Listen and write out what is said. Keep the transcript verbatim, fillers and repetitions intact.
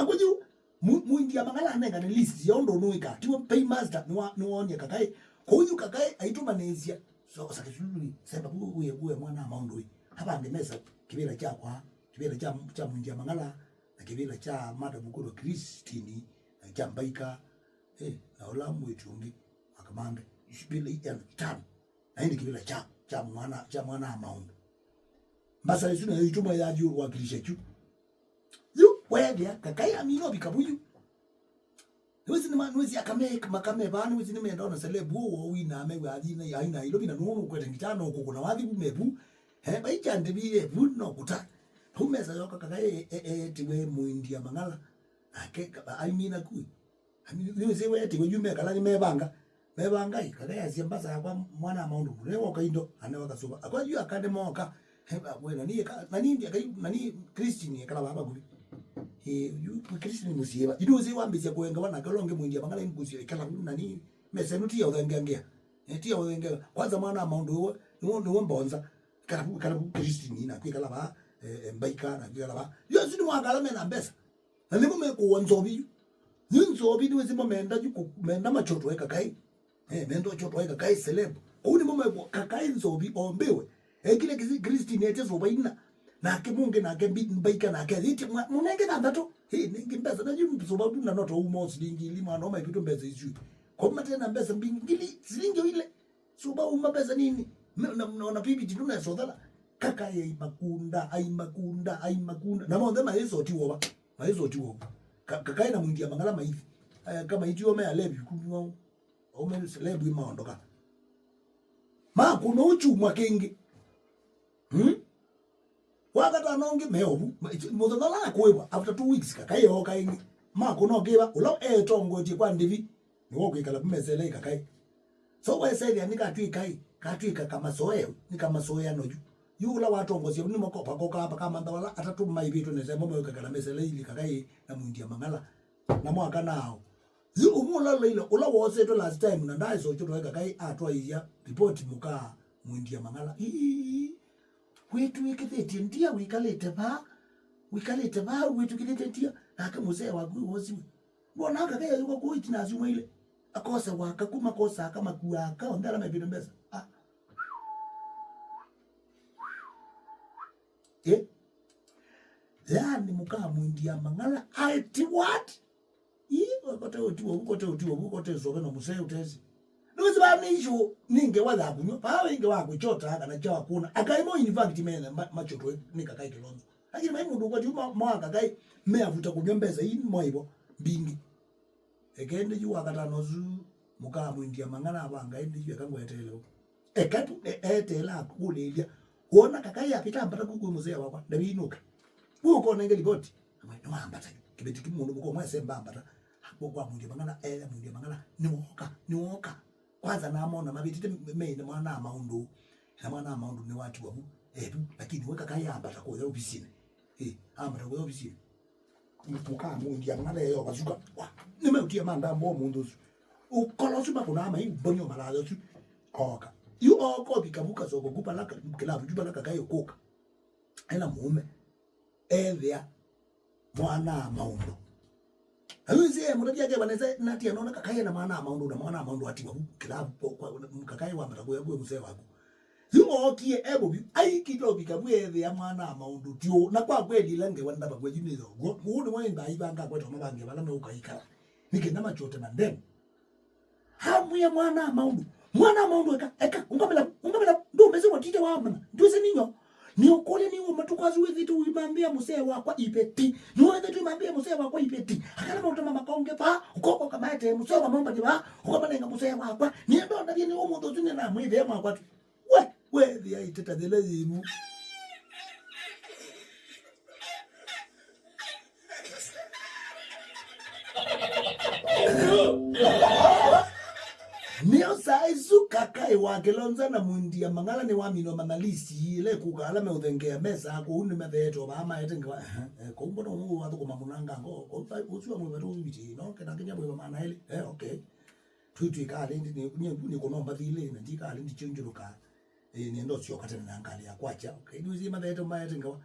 Kũyu, mu-, Muindia Mang'ala anengane list ya ũndũ ũnũĩka. Tiwe paymaster nĩwa-, nĩwonie Kakai. Kũyu Kakai aitũmanĩĩsya. So, osa kĩsululu, semba ku, uye, uye mwana wa maũndũ ĩ. Avange mesa, kĩvĩla kyakwa, kĩvĩla kya, kya Muindia Mang'ala, na kĩvĩla kya Madam Kũlwa Christine, na kya Mbaika, eh, na ũla mwĩĩtu ũngĩ, wa Kamande. Isu bila i, ya tano. Na ĩndĩ kĩvĩla kya, kya mwana, kya mwana wa maũndũ. Mbasa ĩsu nayo itũma yathi wakilisha kyu. Yu, weethĩa, Kakai amina ũvika vuyu. Nĩwĩsĩ nĩma-, nĩwĩsĩ akame-, makame vaa, nĩwĩsĩ nĩmenda ona celeb ũũ wowina amew'a athi na aina Nairobi na nũũ nũkwete ngita no kũkũna wathi vu mevu. Eh, vaikya ndĩvi evu no kũta. Vau mesa yoka Kakai e-, e-, eetiwe Muindia Mang'ala. Nake ka-, aimina kui. Nĩwĩsĩ weetiwe yu mekala nĩmevanga. Mevangai, Kakai asya mbasa yakwa mwana wa maũndũ. Nĩwoka indo, anewa kasũva. Akwa yu akande moka. He, we, nani eka, nani ndi akai, nani Christine ekala vaa vakuvĩ. Eh, yu, Christine mũsiĩva. Yu nĩwĩsĩ wambĩsya kũengewa nake ũla ũngĩ Muindia Mang'ala ĩmũkũsya, ekala vu nani, mesa ĩno ti ya ũthengengea. Eh, ti ya ũthengengea. Kwanza mwana wa maũndũ ũwe, nĩwe, nĩwe mbonza. Ekala vu, ekala vu Christine, na kwĩkala vaa, eh, eh, Mbaika, na kwĩkala vaa. Yu asu nĩ mwakala mena mbesa. Na nĩmo mekũwa nzovi yu. Yu nzovi nĩwĩsĩ mo menda yu kũ-, menda machotwe Kakai. Eh, menda ochotwe Kakai celeb. Kũu nĩmo mekũwa Kakai nzovi ombĩwe. Ekile kisi Christine ete sũva ina. Nake mũngĩ nake mbi-, Mbaika nake athĩtye mwa-, mũnenge thanthatũ. Hĩ, nenge mbesa na yu sũva tu na noto umo silingi ili mwana ũma ipitũ mbesa isu. Kwa matena mbesa mbingili silingi ile. Sũva uma mbesa nini. Me-, na, na, na piviti ndũnesothala. Kakai aimakunda, aimakunda, aimakunda. Na monthe maĩsoti wova. Maĩsoti wova. Ka-, Kakai na Muindia Mang'ala maithi. Eh, kama itio me alevi kumwa. Ome celeb imaondoka. Makũna ũkyumwa kĩngĩ. Hmm? Wakatano ũngĩ me ovu. Ma-, mũthenya ũla akũĩva, after two weeks, Kakai ooka ĩngĩ. Makũna ũkĩva, ũla etongotie kwa ndĩvi. Nĩwe ũkwĩkala vu mesa ĩla ĩ Kakai. So wesethĩa nĩkatw'ĩka ĩ, katw'ĩka kamasoeo, nĩ kamasoeano yu. Yu ũla watongosia nĩmo ko-, vakokaa vakamantha vala atatũ maivĩtwe nesa ĩmwe meũkakala mesa ĩla ĩli Kakai na Muindia Mang'ala. Na mwaka nao. Yu ũmwe ũla ũlaile, ũla wosetwe last time na ndaaĩsokyo twaĩ Kakai atwaĩĩa ripoti mũkaa Muindia Mang'ala. Ii, wĩtw'ĩkĩthĩtye ndia wĩkalĩte vaa, wĩkalĩte vaa, wĩtw'ĩkĩthĩtye ndia, nake mũsee waku wosiwe. Ndwona Kakai ayũka kũu itina syumwa ilĩ. Akose waka kuma kosa aka makuaa aka onthe ala mevĩte mbesa. Ah. Eh? Yaani mũkaa Muindia Mang'ala, I T what? Ii, kote ũtiwa vu, kote ũtiwa vu, kote sove na mũsee ũtesi. Nĩwĩsĩ vaa nĩ issue, nĩ ngewa ya kũnywa, vaa wĩ ngewa ya kũchota, kana kya kũna. Akai mo in fact mene ma-, machotwe nĩ Kakai Kilonzo. Lakini mai mũndũ ũkwati uma mwa Kakai, meavuta kũnywa mbesa ii mwaivo mbingĩ. Eke ĩndĩ yu wakatano ũsu, mũkaa Muindia Mang'ala avanga ĩndĩ yu eka ngweteele ũ. Eka tu, e-, eteela akũlĩĩlya. Wona Kakai apita ambata ku kwĩ mũsee wakwa, ndavinũka. Wĩ ũkonenge livoti. Amwe, nĩwambata yu. Kĩveti kĩu mũndũ mũka ũmwe asemba ambata. Hapo kwa Muindia Mang'ala, eya Muindia Mang'ala, nĩwoka, nĩwoka. Kwanza namona mavĩtĩte me-, meine mwana wa maũndũ. Na mwana wa maũndũ nĩwatiwa vu, evu, lakini we Kakai ambata kũya ovisinĩ. Eh, ambata kũya ovisinĩ. Mũkaa Muindia Mang'ala eyo vasuka. Wa, nĩmeũtie mandambo ũmũnthĩ ũsu. Ũkolo ũsu makũnaa mai mbonyo malaya ũsu. Oka. Yu oka ovika vu kasoko ku pala ka-, kĩlavu kyu pala Kakai ũkũka. Ena mũũme. Ethĩa mwana wa maũndũ. Na yu nzĩa mũtavya keva nesa natia nona Kakai na mwana wa maũndũ na mwana wa maũndũ atiwa vu kĩlavu kwa, kwa, Kakai wambata kũya kwĩ mũsee waku. Yu ookie e mũvyu, aikita ovika vu ethĩa mwana wa maũndũ ti ũũ. Na kwa kweli ĩla ngewa ndavakwe yu nĩ yo. Ũũ nĩwe ĩmbaivanga akwete mavange vala meũkaikala. Nĩ kenda machote mandemu. Amwĩa mwana wa maũndũ. Mwana wa maũndũ eka, eka, ũngamĩla, ũngamĩla, ndũmbĩsĩ watite wa mama. Ndwĩsĩ ninyo. Nĩũkũlya nĩ ũũ matukũ asu wĩthĩte ũimambĩa mũsee wakwa iveti. Nĩwĩthĩte ũimambĩa mũsee wakwa iveti. Akala maũtama makaonge vaa, ũkokoka maete mũsee wa mambani vaa, ũkamanenga mũsee wakwa. Nĩenda ndavye nĩ ũmũnthĩ ũsu nĩnamwĩthĩa mwakwa tu. We, wethĩa ĩteta yĩla yĩvu. Nĩyo saa isu Kakai wa Kĩlonza na Muindia Mang'ala nĩwaminwa manalisi ĩla ĩkũka ala meũthengeea mesa kũu nĩmatheetwe vaa maete ngewa. Ehe, eh, kũu mbona ũmwe wathũkũma mũnanga ngo, kũu ũsu wa mwĩva tũviti, no, kena kinya mwĩva maana elĩ. Eh, okay. Twĩtwĩkaa lĩndĩ, nĩ, nĩ, nĩ kũnomba thilĩ, na ndikaa lĩndĩ kyũngyũlũka. Eh, nĩenda ũsyoka tene na ngalĩ ya kwakya. Okay, nĩwĩsĩ matheete maete ngewa.